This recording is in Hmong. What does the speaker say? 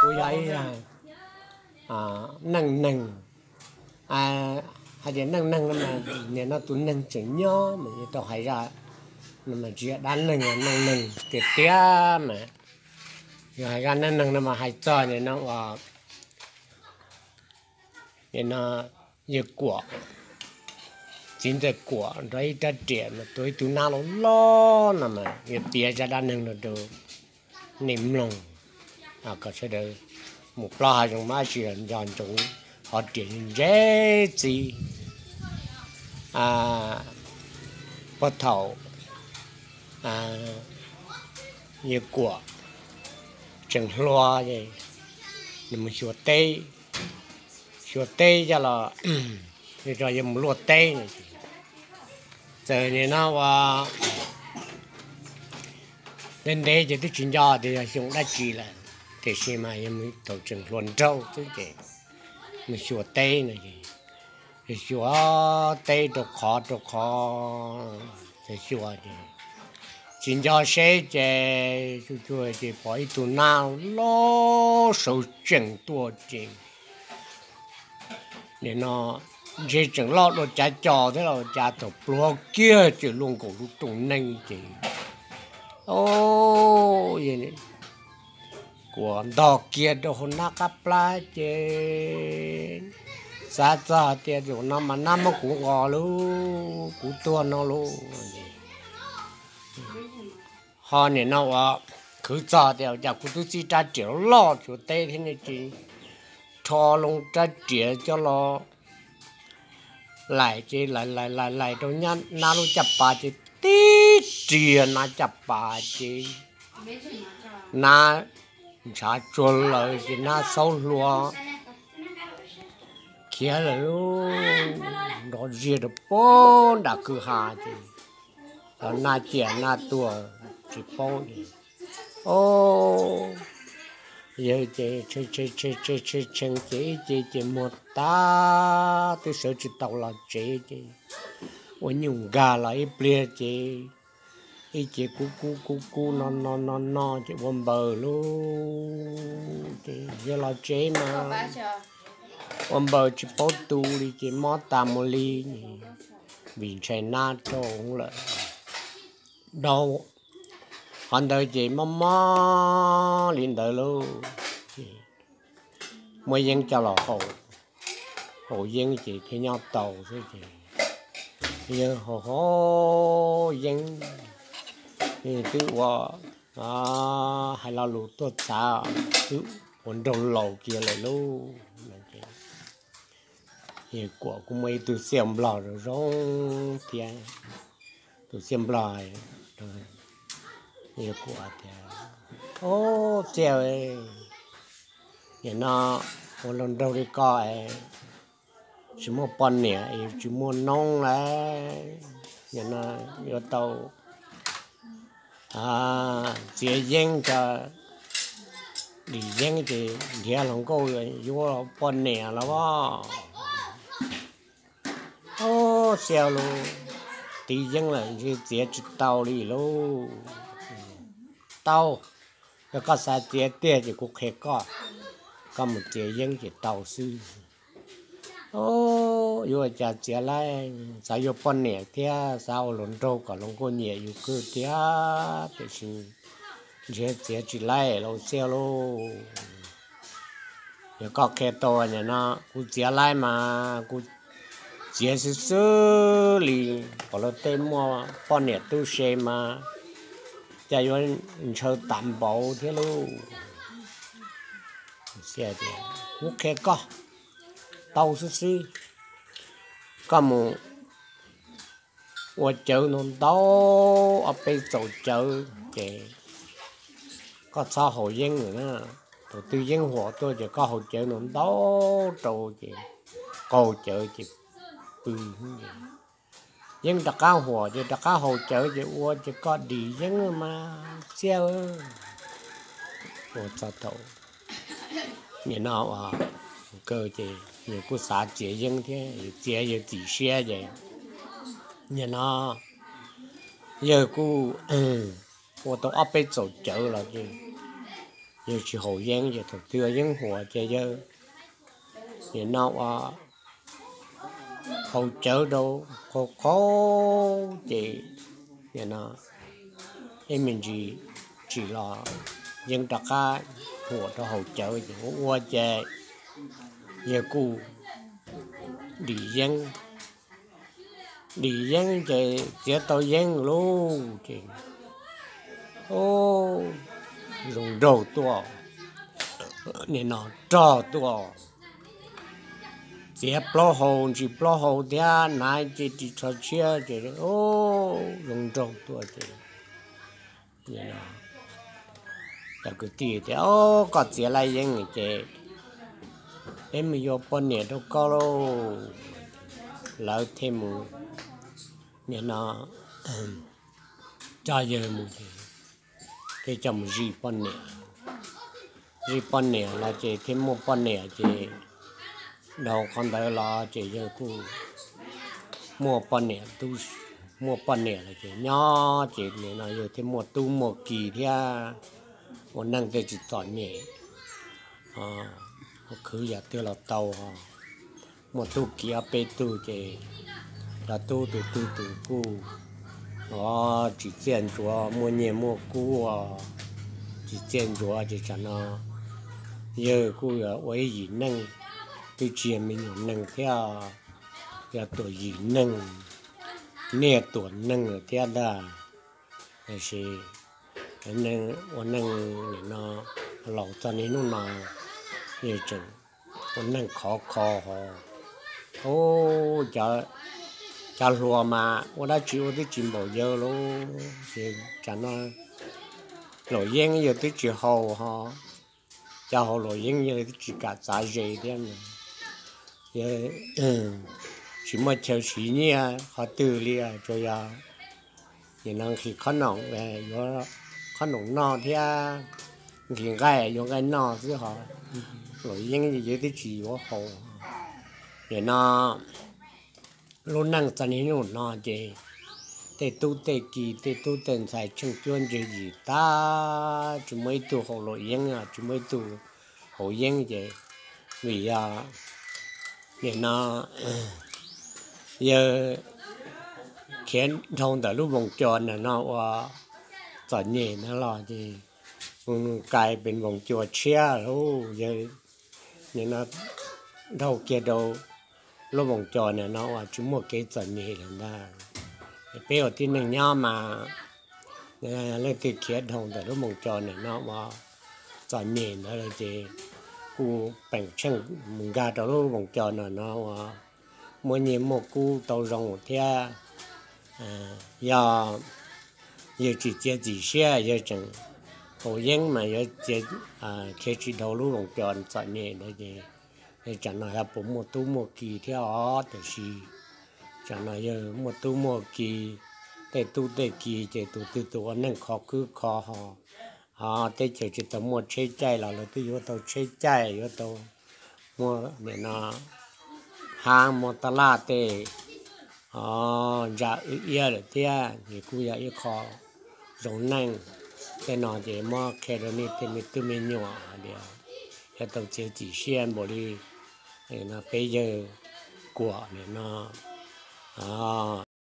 Kuv yog ib neej neeg, hais tias neej neeg no mas nim no tus neeg tseem nyob mas yuav tau hais zaj, no mas tsis yog dab neeg, neej neeg tiag tiag mas. Yog hais zaj neej neeg no mas hais txog nim no uas, nim no yawg Kuam, txiv ntxawm Kuam nrog ib rab riam mas tua ib tug nab loj loj no mas yuav piav zaj dab neeg no rau nej mloog, kom sawv daws mus plaub hav zoov mas tsis nco ntsoov, hov riam ntse txiv. Puag thaum yawg Kuam tseem hluas, nws mus xyuas teb, xyuas teb coj los, yog mus luaj teb, txawm nim no ua ntev ntev ces twb tsis nco tias yog xyoo dab tsi lawm, tiam sis mas yog thaum tseem hluas nraug xwb ces mus xyuas teb no, xyuas teb rau qhov rau qhov, xyuas ces tsis nco seb ces, ces pom ib tug nab loj sawv tsees tuaj ces nim no ntsej tseem loj dua cav co thiab los cas thaum pluav kiag ces luaj nkaus lub rooj neeb ces, o, Kuam ntog kiag rau hauv nab qab plab ces xav txog tias zaum no mas nab muab kuv nqos lauj, kuv tuag no lauj. Ho nim no uas khwv txog tias cas kuv twb txib rab riam loj xyuas teb thiab ne, ces rho loo rab riam coj los laim ces laim laim laim laim rau nab lub caj pas ces tib riam nab caj pas ces nab ntshav tsuag lawm ces nab xaub hlua khiav lawm lauj, nrov ziag rau puag nram kwj ha ces nab ciam nab tuag tsis paub. O, yawg ces tshee tshee ces ib ce ces muag tag twb sawv tsis tau los tsev ces ua nyuj nkag los ib pliag ces ib ce kub kub kub kub no no no no ces ua npaws lauj. Ces yawg los tsev mas ua npaws tsis paub tu li ces mob tas mus li, vim ntshai nab raug lawm. Dhau qhov ntawd ces mob mob li ntawd lauj, muab yeeb coj los haus, haus yeeb ces thiaj nyob tau xwb ces yawg haus haus yeeb twb ua, hais lo lus tuaj txhav twb ua nraug laus kiag lawm lauj. Yawg Kuam kuj muaj ib tug xiaj nplog zoo zoo thiab, tus xiaj nplog yawg Kuam tias, Ob, xiaj, nim no ua hluas nraug li koj tsis muaj poj niam es tsis muaj noob lawm, nim no yuav tau txiav yeeb coj, dim yeeb ces nrhiav hluas nkauj yuav poj niam los as. Ob, xiaj lauj, tiv yeeb lawm ntshe txiav tsis tau li lauj. Tau, yog koj xav txiav tiag ces kuv qhia koj, koj mus txiav yeeb ces tau xwb. Ob, yuav ua cas txiav laib, xav yuav poj niam thiab xav ua hluas nraug kom hluas nkauj nyiam yus kawg thiab, tiam sis ntshe txiav tsis laib lauj xiaj lauj. Yog koj qhia tau nim no kuv txiav laib mas kuv txiav xwb xwb li, kom luag tej muaj poj niam tub se mas cas yuav ntshaw tas npaum thiab lauj. Kuv qhia koj, tau xwb xwb, koj mus ua cawv ntau ntau, ob peb txaus cawv ces koj txhob haus yeeb lawm na. Thaum twg yeeb huam tuaj ces koj haus cawv ntau ntau rau ces qaug cawv ces pw. Yeeb rov qab huam ces rov qab haus cawv ces ua ces koj dim yeeb mas xiaj. Ua txog thaum nim no ua kawg ces yawg kuj xav txiav yeeb thiab, txiav yawg txim siab ces nim no yawg kuj ua tau ob peb txaus cawv los ces yawg tsis haus yeeb ces thaum twg yeeb huam ces yawg nim no ua haus cawv rau qhov qhov ces nim no ib me ntsis tsim los yeeb rov qab huam rau haus cawv ces ua ua ces yawg kuj dim yeeb, dim yeeb ces txiav tau yeeb lauj ces zoo nraug tuaj, nim no rog tuaj, txiav plaub hau ntsis plaub hau thiab hnav ris tsho tshiab ces zoo nraug tuaj ces cov kwv tij tias, Au, koj txiav laj yeeb ces peb mus yuav poj niam rau koj lauj. Lawv thiaj mus, nim no coj yawg mus ces thiaj coj mus zij poj niam. Zij poj niam los ces thiaj muaj poj niam ces dhau qhov ntawd los ces yawg kuj muaj poj niam, muaj poj niam los ces nyob ces nim no yawg thiaj muaj tub muaj ki thiab, ua neej tej tsis txom nyem, khwv yam twg los tau. Muaj tub ki ob peb tug ces cov tub tus twg tus kuj tsis txiaj ntsuav, muaj nyiaj muaj kub tsis txiaj ntsuav ces tsam no yawg kuj ua ib yim neej, twb tsis yog me nyuam neeg thiab, yog tuam yim neeg, niaj tuam neeg lawm thiab ntag. Tiam sis ua neej nim no laus txog niaj hnub no yawg tseem ua neej khov kho ho. Ub, cov hluas mas ua dab tsi ua twb tsis npaum yawg lauj. Ces tsam no luam yeeb yawg twb tsis haus ho, cov haus luam yeeb yawg twb tsis kam txav ze thiab. Yawg tsis muaj chaw siv nyiaj qhov twg li, tsuas yog nim no nqhis qhob noom, yuav qhob noom noj thiab nqhis nqaij yuav nqaij noj xwb ho. Luam yeeb yawg twb tsis yuav haus. Nim no lub neej txog niaj hnub no ces tej tub tej ki tej tub tej ntxhais tsheej cuab ntse yim tag, tsis muaj ib tug haus luam yeeb, tsis muaj ib tug haus yeeb ces vim yog nim no yawg khiav dhau ntawm lub voos cos ntawm no ua txom nyem no los ces kais pes voos cos tshiab lauj. Yawg nim no dhau kiag rau lub voos cos ntawm no uas tsis muaj kev txom nyem lawm ntag. Peb ua tib neeg nyob mas leej twg khiav dhau ntawm lub voos cos ntawm no uas txom nyem ntawd lawm ces kuj peem tsheej mus nkag rau lub voos cos ntawm no uas muaj nyiaj muaj kub tau zoo thiab. Yog yawg tsis txiav txim siab, yawg tseem haus yeeb mas yuav khiav tsis dhau lub voos cos txom nyem ntawd ces tsam no yog puas muaj tub muaj ki thiab os. Tiam sis tsam no yawg muaj tub muaj ki, tej tub tej ki ces tus twg tus ua neej khov khwb kho ho. Ho teb chaws tsis tau muaj tsheb caij los lawv twb yuav tau tsheb caij, yuav tau muaj nim no hab muaj tab laj tej ntsa wb iab lawm thiab ces kuj yog ib qho zoo neej. Tej no ces muab qhia rau nej tej me tub me nyuam hais tias yuav tau txiav txim siab npaum li peb yawg Kuam nim no